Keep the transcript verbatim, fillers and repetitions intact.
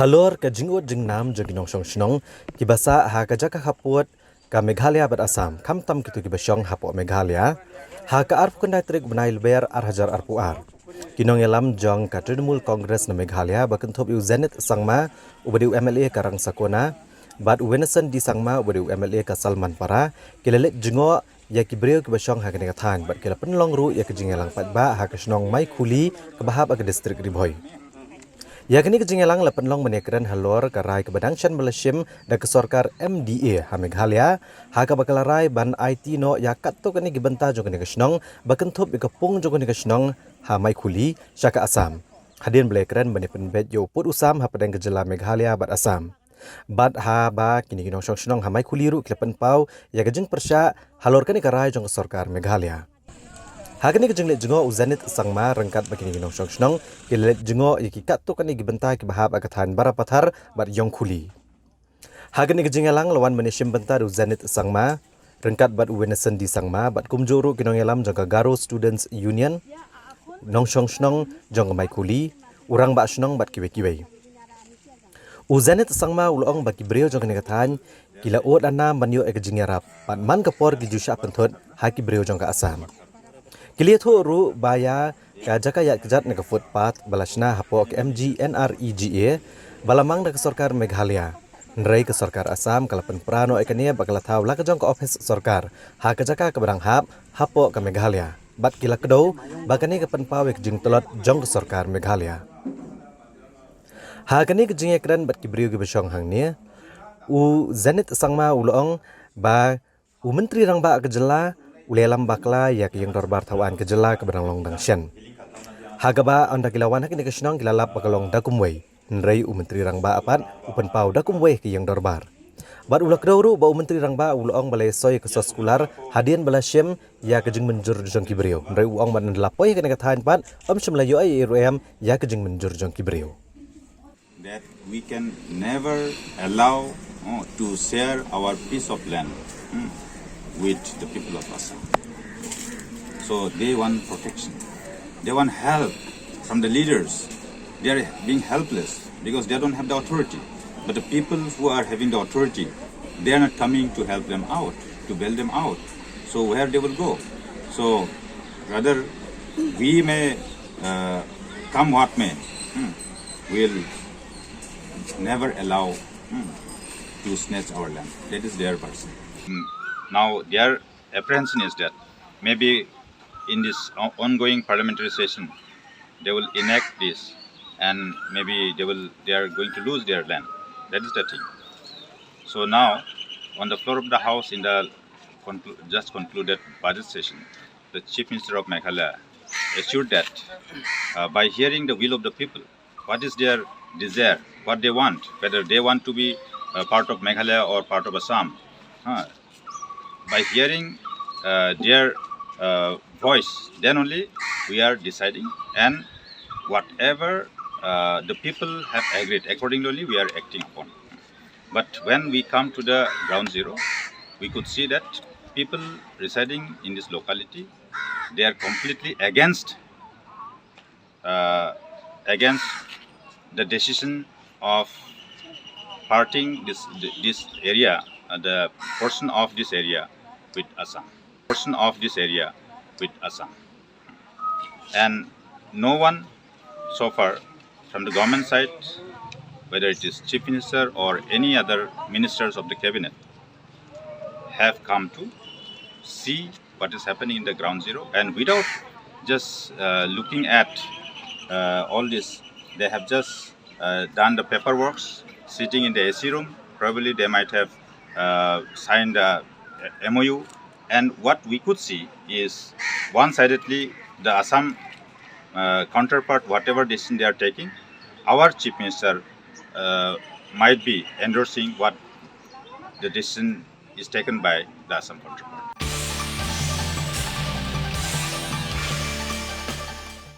Halor ka jingud jingnam jong ki nongshong shnong kiba sah ha ka jaka khappud ka Meghalaya bad Assam, khamtam kito kiba shong hapoh Meghalaya, ha ka arphew khyndai tarik u bnai Lber ar hajar arphew ar, ki nongïalam jong ka Trinamool Congress na Meghalaya ba kynthup ïa u Zenith Sangma uba dei u M L A ka Rangsakona bad u Wenison D Sangma uba dei u M L A ka Salmanpara ki la leit jngoh ïa ki briew kiba shong ha kane ka thaiñ bad ki la pynlong ruh ïa ka jingïalang paidbah ha ka shnong Maikhuli kaba hap ha ka distrik Ri Bhoi. Ïa kane ka jingïalang la pynlong ban ïakren halor ka rai kaba dang shen ba la shim da ka sorkar M D A ha Meghalaya, ha kaba ka la rai ban aiti noh ïa katto katne ki bynta jong kane ka shnong ba kynthup ïa ka pung jong kane ka shnong ha Maikhuli sha ka Assam, hadien ba la ïakren ban ïa pynbeit ïa u pud u sam hapdeng ka jylla Meghalaya bad Assam. Bad haba kine ki nongshong shnong ha Maikhuli ruh ki la pynpaw ïa ka jingpyrshah halor kane ka rai jong ka sorkar Meghalaya. Ha kane ka jingleit jngoh u Zenith Sangma ryngkat bad kine ki nongshong shnong ki la leit jngoh ïa ki katto katne ki bynta kiba hap ha ka thaiñ Barapathar bad Ïongkhuli. Ha kane ka jingïalang la wan ban ïashim bynta da u Zenith Sangma ryngkat bad u Wenison D Sangma bad kumjuh ruh ki nongïalam jong ka Garo Students Union, nongshong shnong jong ka Maikhuli, u rangbah shnong bad kiwei kiwei. U Zenith Sangma u la ong ba ki briew jong kane ka thaiñ ki la ud anam ban ïoh ïa ka jingïarap bad man ka por ki ju shah pynthut ha ki briew jong ka Assam. Ki la ïathuh ruh ba ïa ka jaka ïaid kjat na ka footpath ba la shna hapoh ka M G N R E G A ba la mang da ka sorkar Meghalaya, hynrei ka sorkar Assam ka la pynpra noh ïa kane bad ka la thaw la ka jong ka ophis sorkar ha ka jaka kaba dang hap hapoh ka Meghalaya bad ki la kdew ba kane ka pynpaw ïa ka jingtlot jong ka sorkar Meghalaya. Ha kane ka jingïakren bad ki briew kiba shong hangne, u Zenith Sangma u la ong ba u Myntri Rangbah ka jylla u la ïalam bakla ïa ka ïing dorbar thawaiñ ka jylla kaba dang long dang shen, ha kaba ynda ki la wan ha kane ka shnong ki la lap ba ka long da kumwei, hynrei u Myntri Rangbah pat u pynpaw da kumwei ka ïing dorbar. Bad u la kdew ruh ba u Myntri Rangbah u la ong ba la ïasoi ïa ka soskular hadien ba la shim ïa ka jingmynjur jong ki briew, hynrei u ong ba ynda la poi ha kane ka thaiñ pat ym shym la ïoh ei ei ruh em ïa ka jingmynjur jong ki briew. That we can never allow, oh, to share our piece of land, hmm, with the people of Assam. So they want protection. They want help from the leaders. They are being helpless because they don't have the authority. But the people who are having the authority, they are not coming to help them out, to bail them out. So where they will go? So rather, we may, uh, come what may, hmm, will never allow, hmm, to snatch our land. That is their version. Hmm. Now their apprehension is that maybe in this o-, ongoing parliamentary session, they will enact this, and maybe they will, they are going to lose their land. That is the thing. So now, on the floor of the House, in the conclu-, just concluded budget session, the Chief Minister of Meghalaya assured that, uh, by hearing the will of the people, what is their desire, what they want, whether they want to be a part of Meghalaya or part of Assam, uh, by hearing, uh, their, uh, voice, then only we are deciding, and whatever, uh, the people have agreed, accordingly only we are acting upon. But when we come to the ground zero, we could see that people residing in this locality, they are completely against, uh, against the decision of parting this, this area, uh, the portion of this area with Assam. Portion of this area with Assam. And no one so far from the government side, whether it is Chief Minister or any other ministers of the cabinet, have come to see what is happening in the ground zero, and without just, uh, looking at, uh, all this, they have just, uh, done the paperwork sitting in the A C room. Probably they might have, uh, signed a M O U, and what we could see is one-sidedly the Assam, uh, counterpart, whatever decision they are taking, our Chief Minister, uh, might be endorsing what the decision is taken by the Assam counterpart.